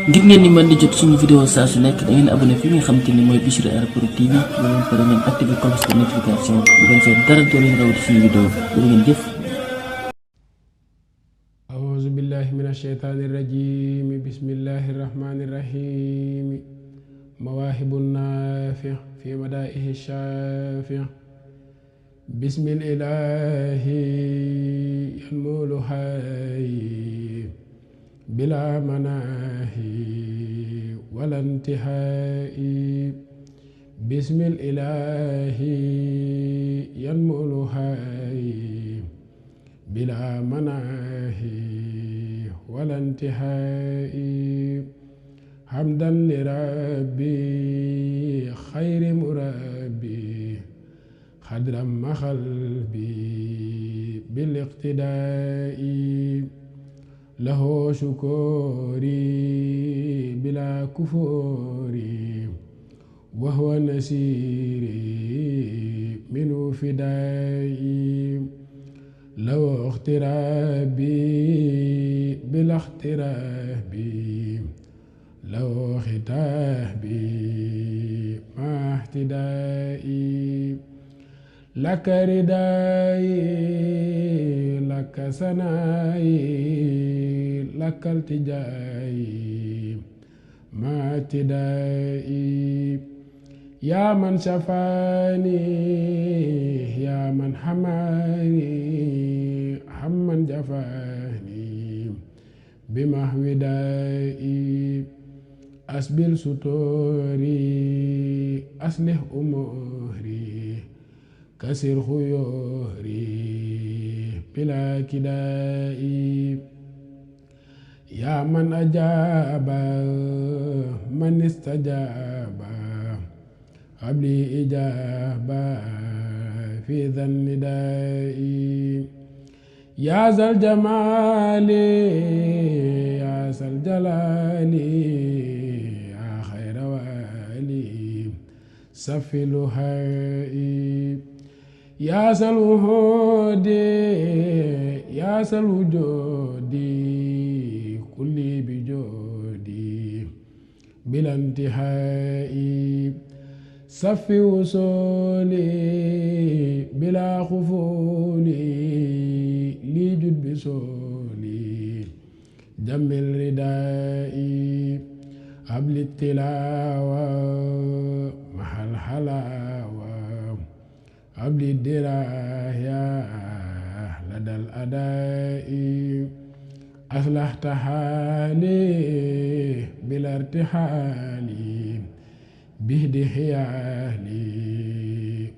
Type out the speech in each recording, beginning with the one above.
ngir ngeen di mën di jot suñu vidéo saa su nekk da ngeen abonné fi nga xamante ni mooy Bichri Airport TV bu leen pare ngeen activé cloche de notification bu ngeen fee dara doo leen rawati suñu vidéo bu ngeen jëf. A'uuzu billahi mina shaytaani rajiim bismillahi rahmaani rahiim mawaahibun naafi' fi madaa'ihi shaafi' bismil ilaahi yanmulu hayy bila manaahi wala intihaa'i bismil ilaahi yanmulu hayy bila manaahi wala intihaa'i hamdan li rabbi xayri murabbi xadram maxalbi bil iqtidaa'i lahu shukuri bila kufuri wa huwa nasiri minu fidaa'i lahu ixtiraabi bila ixtiraabi lahu xitaabi ma ihtidaa'i laka ridaa'i laka sanaa'i laka iltijaa'i ma tidaa'i yaa man shafaani yaa man hamaani hamman jafaani bimahwi daa'i asbil sutoori aslih umuuri kasir xuyóori bila kidaa'i yaa man ajaaba man istajaaba habli ijaaba fi dhanni daa'i yaa zal jamaali yaa zal jalaali yaa xayra waali safilu hayy yaa sal wujuudi yaa sal wujuudi kulli bi joodi bila intihaa'i safi wusuuli bila xufuuli lii jud bi sooli jambil ridaa'i habli tilaawa mahal halaawa abdi diraya ladal adai aslahta hali bila irtihali bihdi hiyali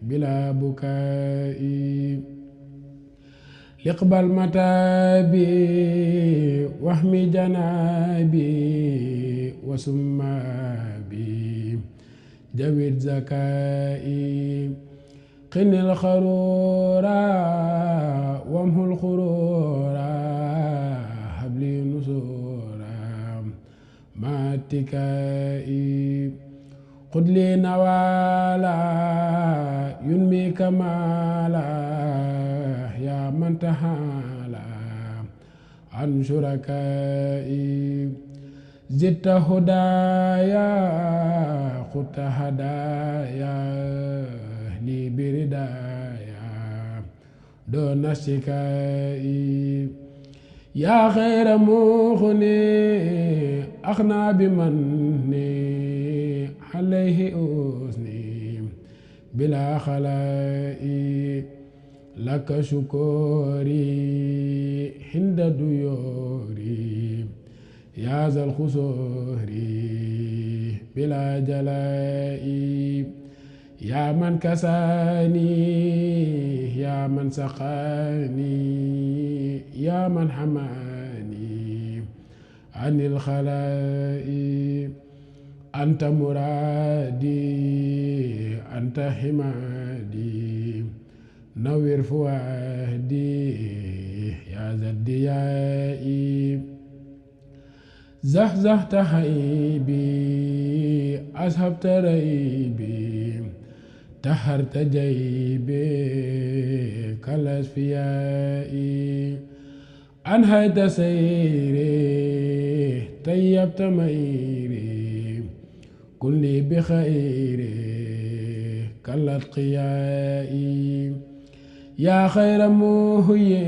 bila bukai liqbal matabi wahmi janabi wasumma bi jawid zakai qinil xaruura wamhul xuruura habli nusuura maatikaa'i xudli nawaala yunmi kamaala yaa man tahaala an shurakaa'i zitta hudaaya xutta hadaaya li biridaya doona shikaa'i yaa xayra muxni axna bi manni alayhi usni bila xalaa'i laka shukuri hinda duyoori yaa zal xusoori bila jalaa'i yaa man kasaani yaa man saqaani yaa man hamaani anil xalaa'i anta muraadi anta himaadi nawwir fuaadi yaa zaddiyaa'i zahzahta haybi ashabta raybi taharta jaybi kalasfiyaa'i أنهيت سيري طيبت ميري كلي بخيري كلت قيائي يا خير مهي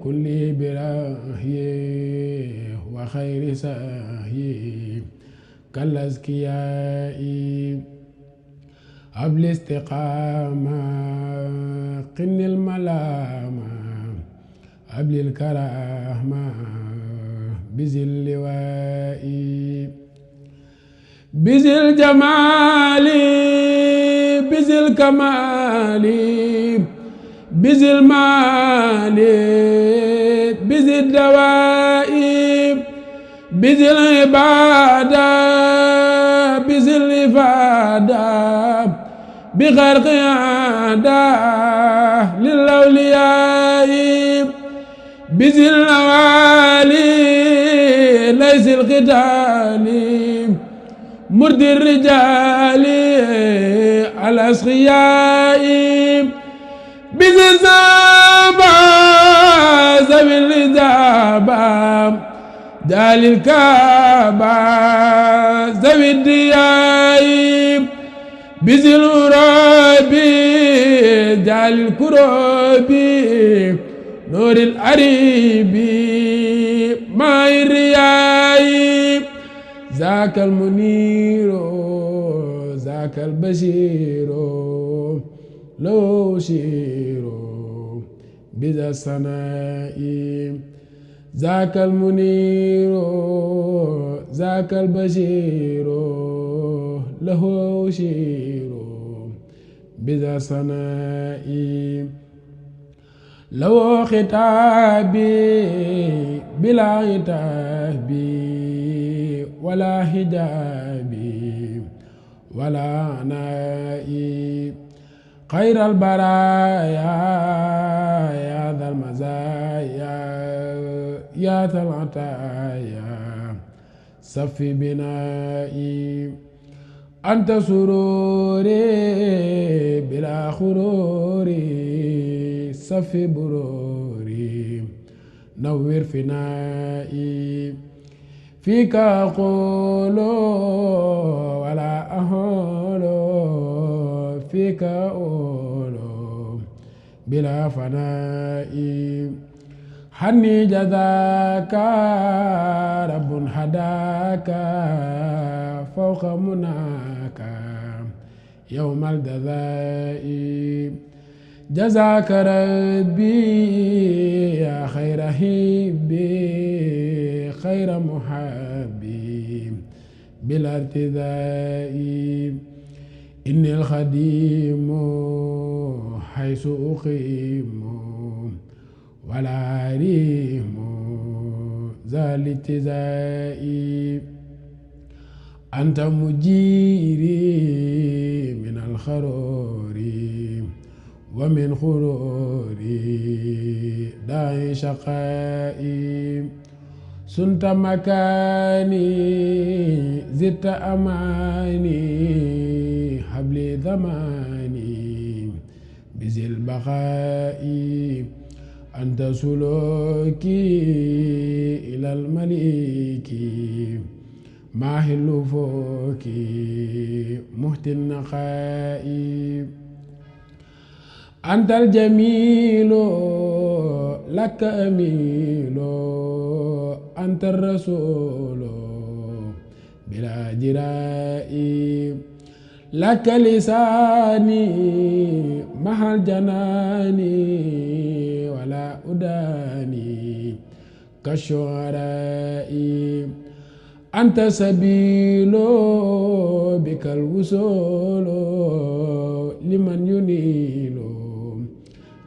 كلي براهي وخير ساهي كالأزكياء هب لي استقامة قن الملامة هب لي الكرامة بذي اللواء بذي الجمال بذي الكمال بذي المال بذي الدواء بذي العبادة بذي الإفادة بغير قيادة للأولياء بذي النوالي ليس القتال مرد الرجال الأسخياء بذي الزابة ذوي الإجابة دال الكعبة ذوي الدياء بذي الغراب دال الكروب نور الأريب ماء الرياء ذاك المنير ذاك البشير لو شير بذا السناء ذاك المنير ذاك البشير له شير بذا سناء لو خطابي بلا عتابي ولا حجابي ولا عنائي خير البرايا يا ذا المزايا يا ذا العطايا صفي بنائي أنت سروري بلا خروري صفي بروري نور فنائي فيك أقول ولا أهول فيك أقول بلا فنائي حني جزاك رب هداك فوق مناك يوم الجزاء جزاك ربي يا خير هيبي خير محبي بلا ارتداء إني الخديم حيث أقيم ولا ريم ذا الاتزاء أنت مجيري من الخرور ومن خروري داعي شقائي سنت مكاني زدت أماني حبلي ذماني بذي البقاء أنت سلوكي إلى المليك ماهل فوكي مهتي النقاء أنت الجميل لك أميل أنت الرسول بلا جراء لك لساني مع الجنان ولا أداني كالشعراء أنت سبيل بك الوصول لمن ينيل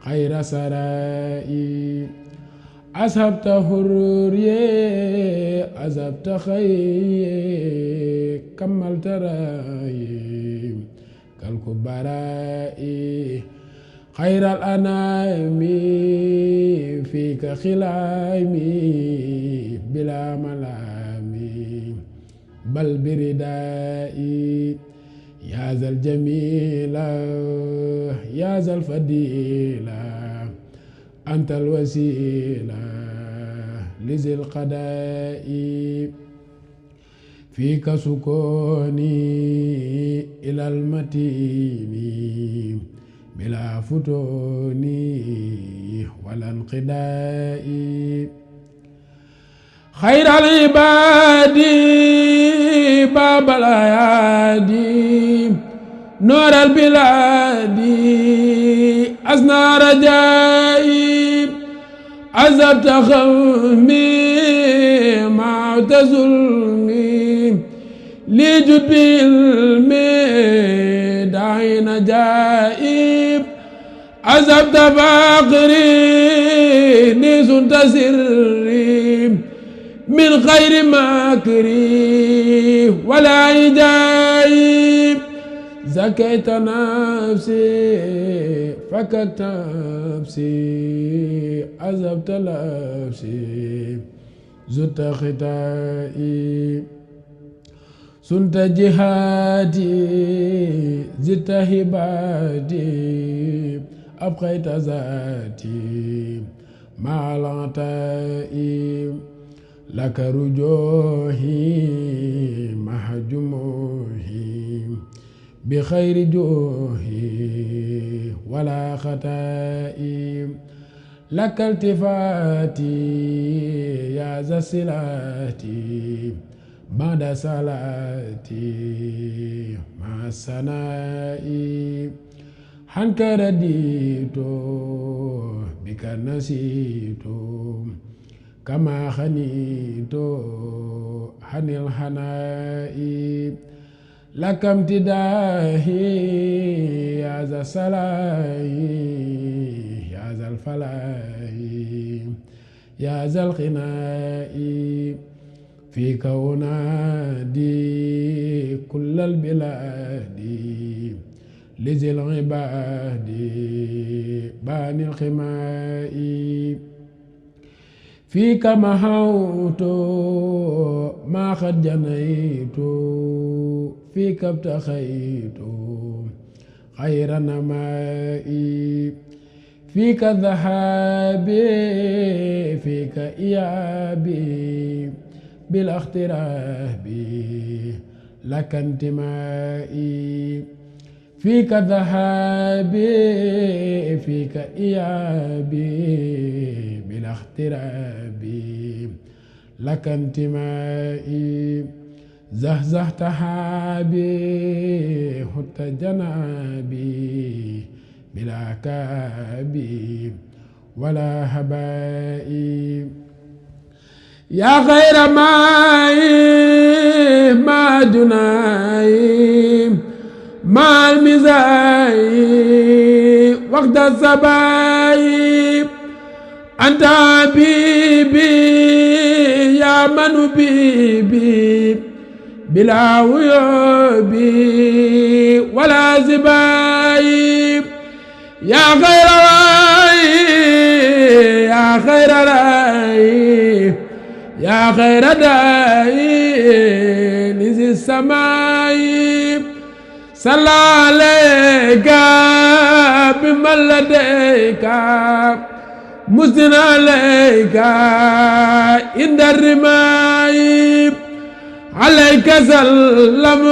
خير سرائي أذهبت حرية أذهبت خير كملت رأيي كالكبراء خير الأنام فيك خلامي بلا ملامي بل بردائي يا ذا الجميل يا ذا الفضيلة أنت الوسيلة لذي القداء فيك سكوني إلى المتين بلا فتون ولا انقداء خير العباد باب الأيادي نور البلاد أسنى رجائي عذبت خمي مع ظلمي لجد بالمدعي نجائي عذبت فقري نسنت سري من خير ماكري ولا إجائي زكيت نفسي فككت نفسي عذبت نفسي زدت ختائي سنت جهادي زدت هبادي أبقيت ذاتي مع العطاء لك رجوهي مع جموهي بخير جوهي ولا خطائي لك التفاتي يا ذا صلاتي بعد صلاتي مع الثناء عنك رديت بك نسيت كما خنيت عن الحناء لك امتداحي يا ذا الصلاح يا ذا الفلاح يا ذا الغناء فيك أنادي كل البلاد لذي العباد بان الخماء فيك محوت ما قد جنيت فيك ابتخيت خير نمائي فيك ذهابي فيك إيابي بلا اغتراب لك انتمائي فيك ذهابي فيك إيابي بلا اغتراب لك انتمائي زهزهت حابي حط جنابي بلا كابي ولا هبائي يا خير ماي ما جناي مع المزاي وقت الصباي أنت حبيبي يا من بيبي بلا عيوبي ولا زباي يا خير راي يا خير راي يا خير داي لذي السماء صلى عليك بمن لديك مسن عليك عند الرماء عليك سلم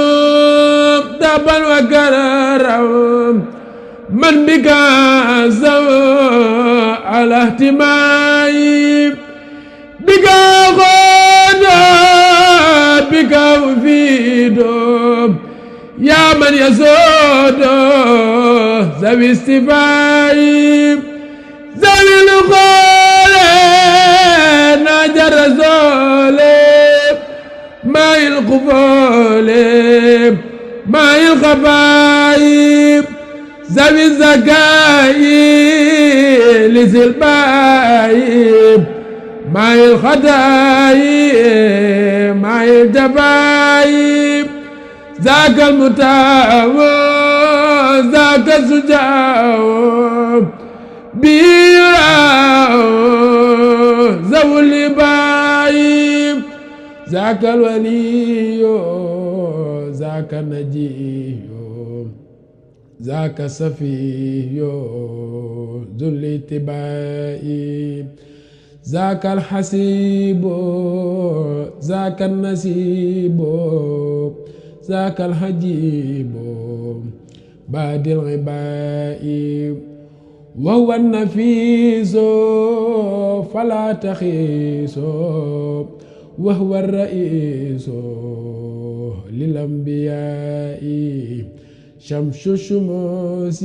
دبا وكرم من بك سوى على اهتمائي بك غدا بك أفيد يا من يسود ذوي استفائي ذوي القول ناجر زولي ما القبول ما الخفايب ذوي الزكاء لذي البايب ما الخدايب ما الجبايب ذاك المتاو ذاك السجاو بيراو ذو اللبايب ذاك الولي ذاك النجي ذاك الصفي ذو الاتباع ذاك الحسيب ذاك النسيب ذاك الحجيب بعد الغباء وهو النفيس فلا تخيس وهو الرئيس للأنبياء شمس الشموس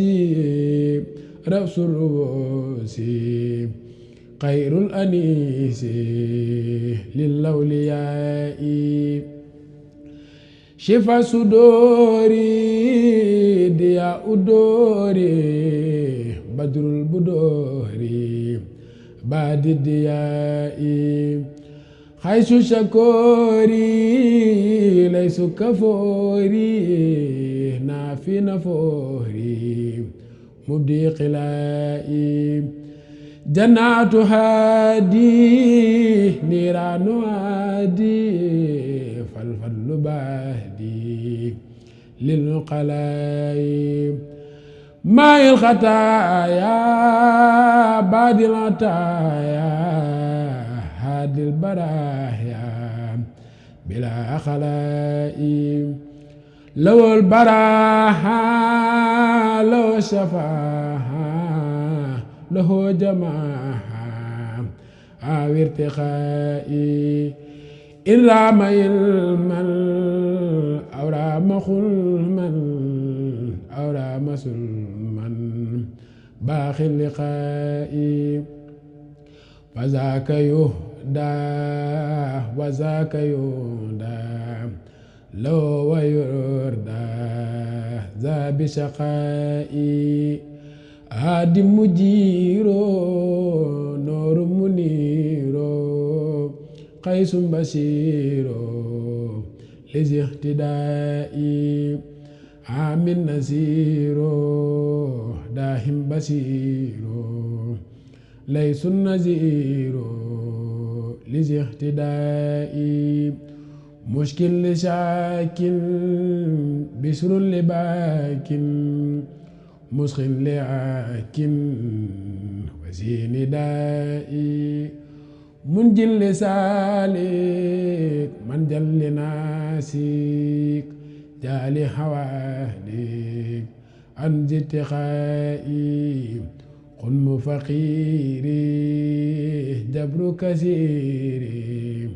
رأس الرؤوس خير الأنيس للأولياء شفا صدوري ضياء دوري بدر البدور بعد الضياء حيث شكوري ليس كفوري نافي نفوري مبدي قلائي جنات هادي نيران هادي فالفضل بهدي للقلاء ماء الخطايا بعد العطايا هادي البرايا بلا خلاء لو البراها لو شفاها له جماعة أو ارتخائي إن رام علما أو رام خلما أو رام سلما باخ اللقاء فذاك يهدى وذاك يهدى لو ويردى ذا بشقائي هادي مجيرو نور منيرو قيس بشيرو لذي اهتدائي عام نزيرو داهم بشيرو ليس النزيرو لذي اهتدائي مشكل لشاكل بشر لباكن مسخن لعاكن وزين دائي منجل لسالك من جل ناسك جالي حواليك عن اتخائي قم فقيري جبر كثيري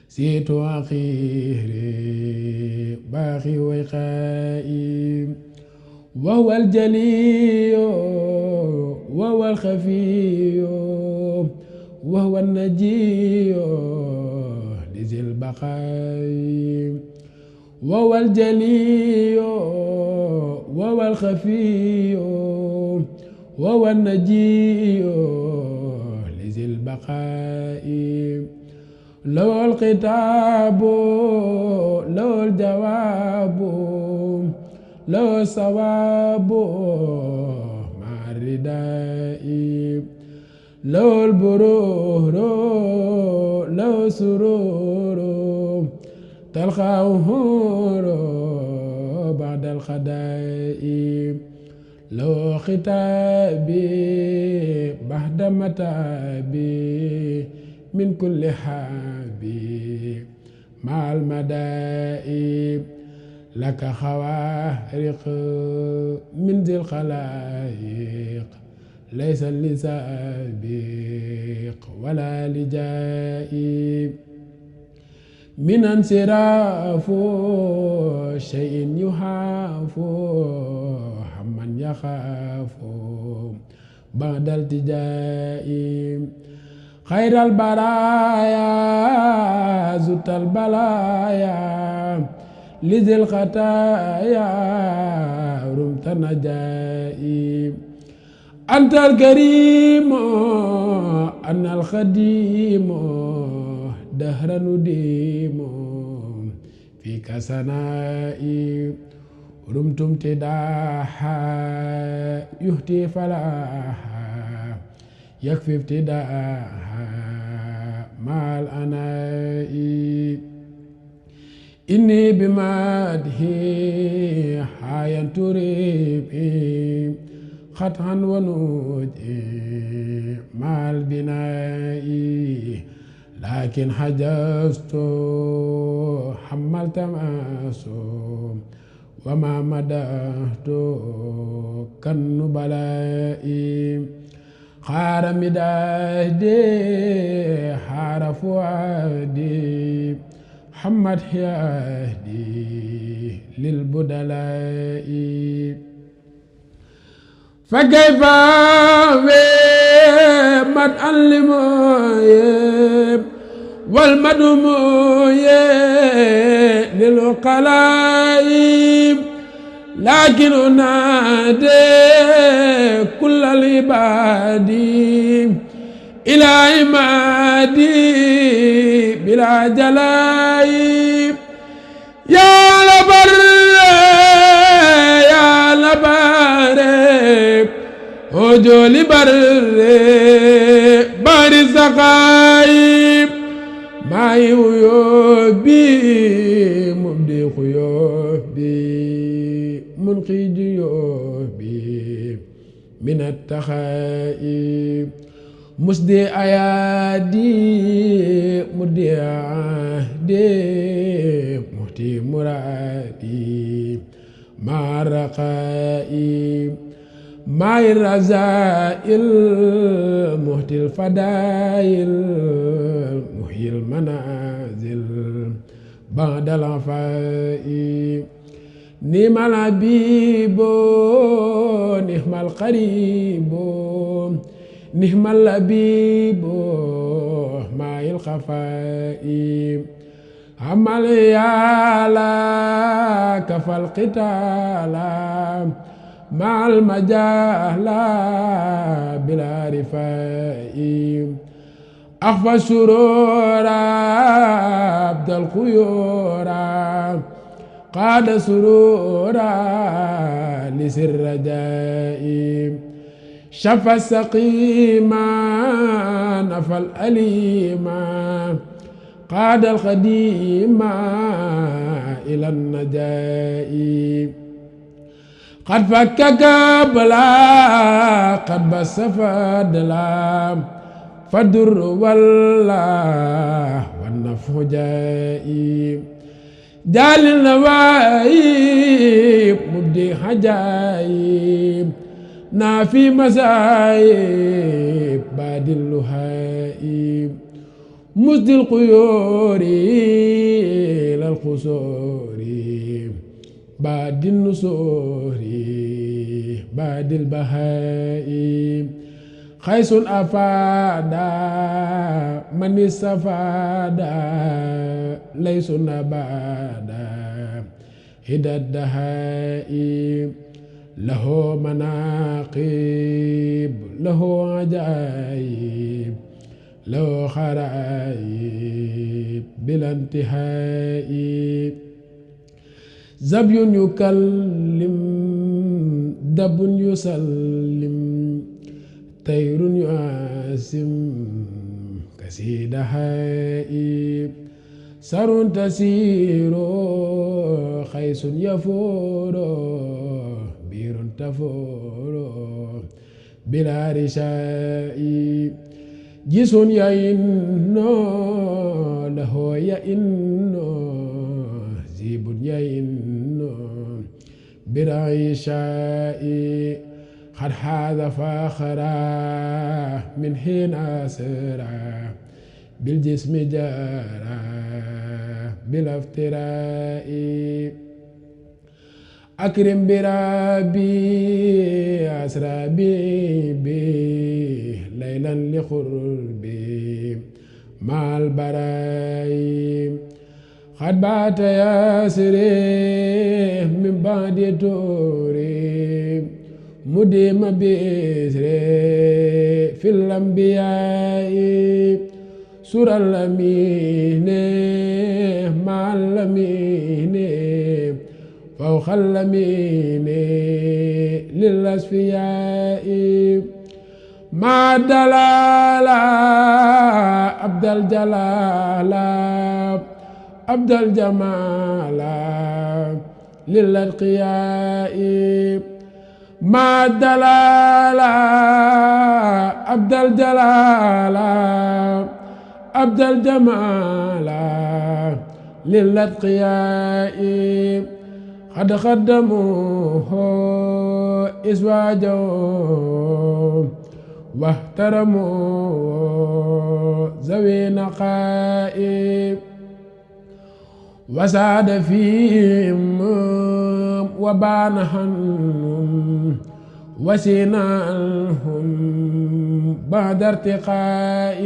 سيت أخيري باخي وقائي وهو الجلي وهو الخفي وهو النجي لذي البقاء وهو الجلي وهو الخفي وهو النجي لذي البقاء لو الخطاب لو الجواب لو الصواب مع الرداء لو البرور لو سرور تلقاه بعد الخداء لو ختابي بعد متابي من كل حابي مع المدائب لك خوارق من ذي الخلائق ليس لسابق ولا لجائب من انصراف شيء يخاف من يخاف بعد التجاء خير البرايا زدت البلايا لذي الخطايا رمت نجائي أنت الكريم أنا الخديم دهرا نديم فيك سنائي رمت امتداحا يهتي فلاحا يكفي ابتداءها مع الأناء إني بمدحي حايا تريبي خطعا ونوجي مع البناء لكن حجزت حملت ماسو وما مدحت كالنبلاء خار مدادي حار فؤادي محمد يهدي للبدلاء فكيف مد المويب والمدمويب للقلاء لكن أنادي كل العباد إلى عمادي بلا جلاء يا لبر يا لبر وجول بر بار السقايب ما يوبي مبدي خيوبي منقي جيوبي من التخائب مسدي أيادي مدي عهدي مهتي مرادي مع الرقائب مع الرزائل مهتي الفدائل محيي المنازل بعد العفائب نعم الحبيب نعم القريب نعم اللبيب مع الخفائب عمل يالا كفى القتال مع المجاهلة بلا رفائب أخفى السرور عبد الخيور قاد سرورا لسر رجائي شفى السقيما نفى الأليما قاد الخديما إلى النجاء قد فكك بلا قد بس فدلا فالدر والله والنفع جائي جال النوايب مبدي حجايب نافي مسايب بعد اللهائب مسد القيور للقصور بعد النصور بعد البهائم خيس أفادا من استفادا ليس نبادا هدى الدهائم له مناقب له عجائب له خرائب بلا انتهاء زبي يكلم دب يسلم طير يعاسم كسيد هائب سر تسير خيس يفور بير تفور بلا رشاء جيس يئن له يئن زيب يئن برعيشاء قد حاذ فاخرا من حين أسرا بالجسم جارا بلا افتراء أكرم بربي أسرى بي ليلا لقربي مع البراء قد بات ياسري من بعد توري مديم بيسري في الأنبياء سورة الأمين مع الأمين فوق الأمين للأصفياء مع الدلال عبد الجلال عبد الجمال للأتقياء ما دلال عبد الجلال عبد الجمال للأتقياء قد خدموه إزواجه واحترموا ذوي نقاء وساد فيهم وبان عنهم وسينا عنهم بعد ارتقاء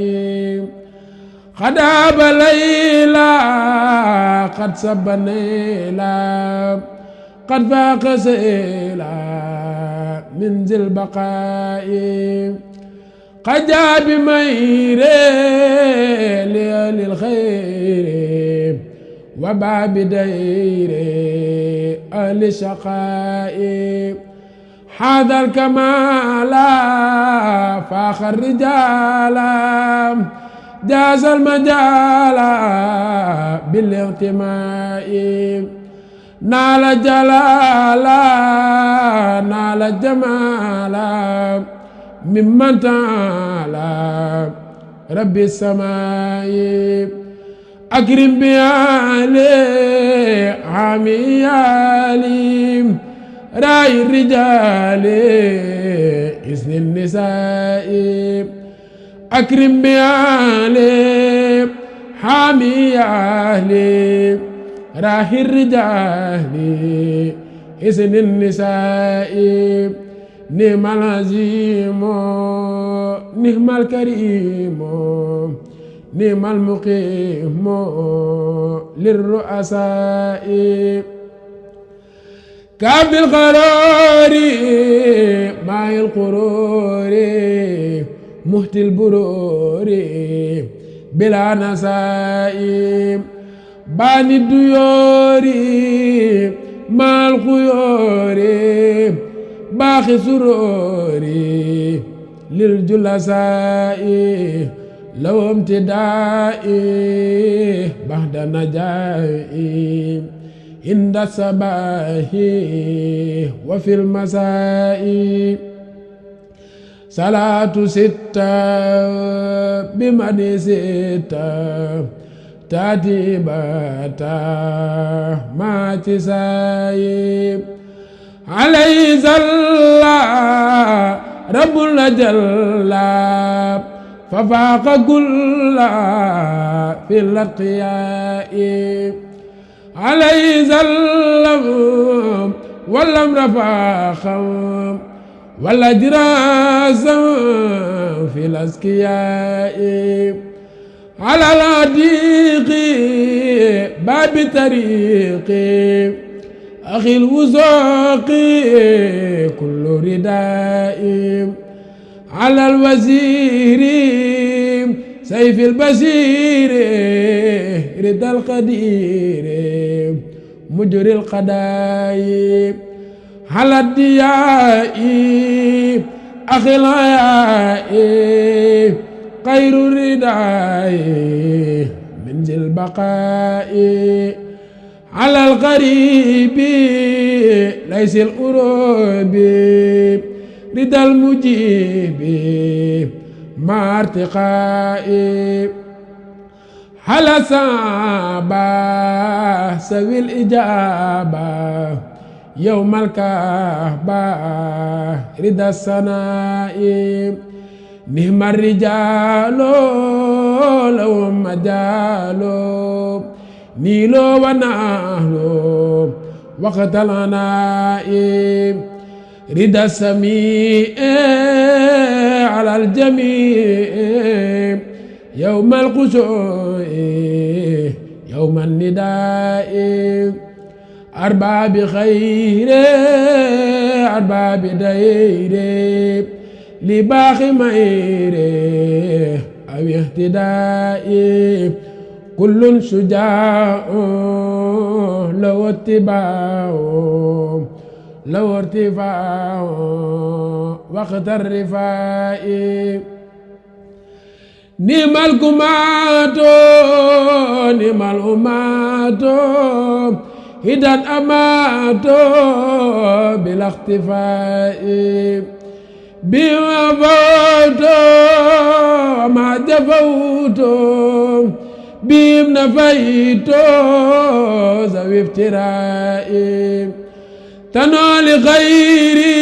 خداب ليلى قد سب نيلا قد فاق سيلا من ذي البقاء قد جاء بمير للخير وباع بدير أهل الشقاء هذا الكمال فاخر الرجال جاز المجال بالاغتماء نال جلالا نال جمالا ممن تعالى رب السماء أكرم بآله عميالي راي الرجال إذن النساء أكرم بآله عميالي راي الرجال إذن النساء نعم العظيم نعم الكريم نعم المقيم للرؤساء كعب القرار مع القرور مهت البرور بلا نساء باني الديور مع الخيور باخي سروري للجلساء لو امتدائي بعد نجائي عند الصباح وفي المساء صلاة ستة بمن ستة تاتي باتا ما تساي عليه صلى رب الجل ففاق كل في الأتقياء عليه سلم والأمر فاخم والأجراس في الأزكياء على العتيق باب طريق أخي الوثاق كل رداء على الوزير سيف البشير رضا القدير مجري القضاء على الدياء أخي الحياء خير الرداء من ذي البقاء على الغريب ليس القروب رضا المجيب مع ارتقائي على صعبة سوي الإجابة يوم الكعبة رضا السناء نهم الرجال لهم مجال نيلو ونهلو وقت العناء رضا السميع على الجميع يوم الخشوع يوم النداء أرباب خير أرباب دير لباخ مير أو اهتداء كل شجاع لو اتباع لو ارتفاع وقت الرفاء نعم الكمات نعم الأمات إذا أماتوا بلا اختفاء بما فوتوا ما جفوتوا بهم نفيتوا ذوي افتراء تنال لغيري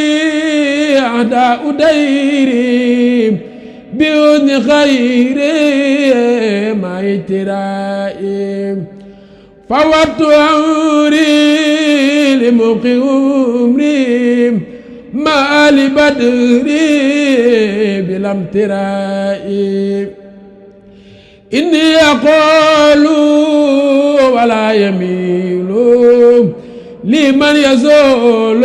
أعداء ديري بأذن خيري ما اجترائي فوضت أمري لمقي أمري ما لبدري بلا امترائي إني أقول ولا يميل لمن يزول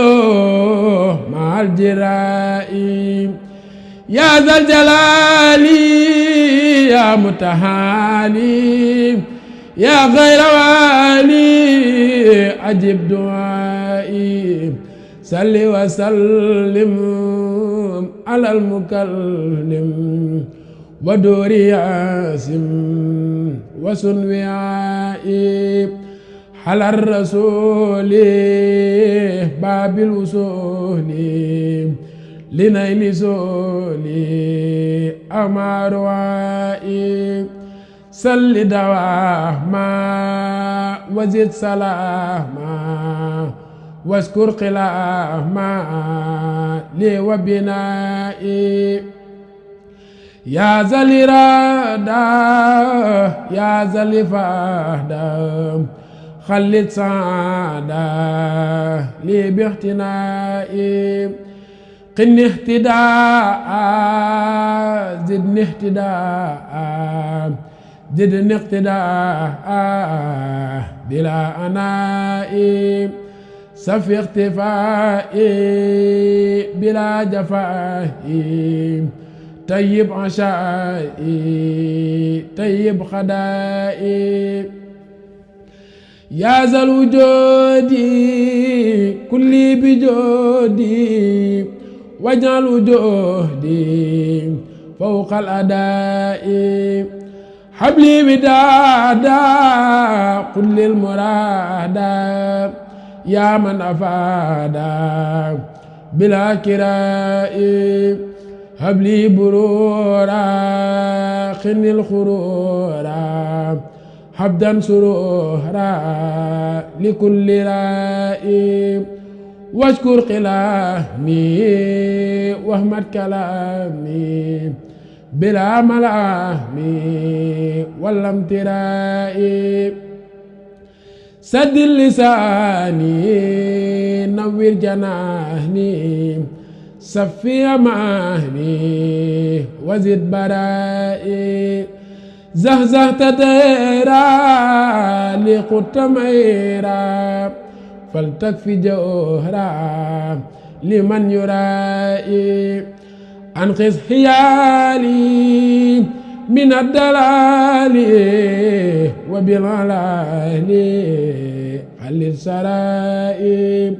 مع الجرائم يا ذا الجلال يا متعالي يا غير والي أجب دعائي صل وسلم على المكلم ودور ياسم وسن وعائي على الرسول باب الوصول لنيل زولي أمار وائي صل دواما وزد سلاما واذكر قلاما لي وبنائي يا ذا الإرادة يا ذا الإفادة خلد سعادة لي باحتنائي قني اهتداء زدني اهتداء زدني اقتداء بلا أنائي سفي اختفائي بلا جفائي طيب عشائي طيب خدائي يا ذا الوجود كلي بجودي واجعل جهدي فوق الأداء حبلي بدادا كل المرادا يا من أفادا بلا كراء هبلي برورا خن الخرورا حبدا سرورا لكل رائي واشكر قلامي واحمد كلامي بلا ملامي ولا امترائي سد لساني نور جناني صفي أماني وزد برائي زهزهت ديرا لقط ميرا فلتكفي جوهرا لمن يرائي أنقذ حيالي من الدلال وبالعلال حل السرائي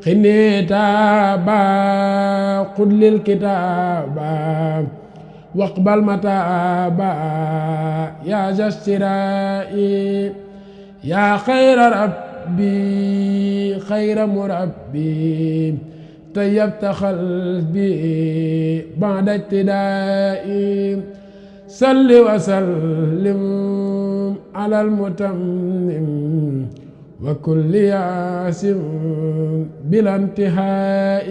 خني تابا قل للكتابا واقبل متابا يا ذا اشترائي يا خير ربي خير مربي طيبت قلبي بعد ابتدائي صل وسلم على المتمم وكل ياسم بلا انتهاء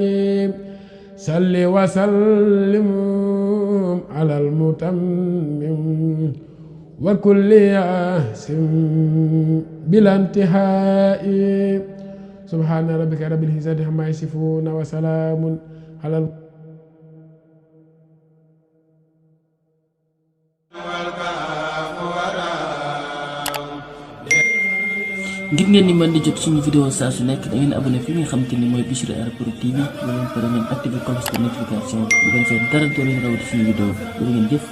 صل وسلم على المتمم وكل ياسم بلا انتهاء سبحان ربك رب العزة عما يصفون وسلام على ngir ngeen ni mën di jot suñu vidéo saa su nekk da ngeen abonné fi nga xamante ni mooy Bichri Airport TV ba ngeen pare ngeen activé cloche de notification bu ngeen fee dara doo leen rawati suñu vidéo ba ngeen jëf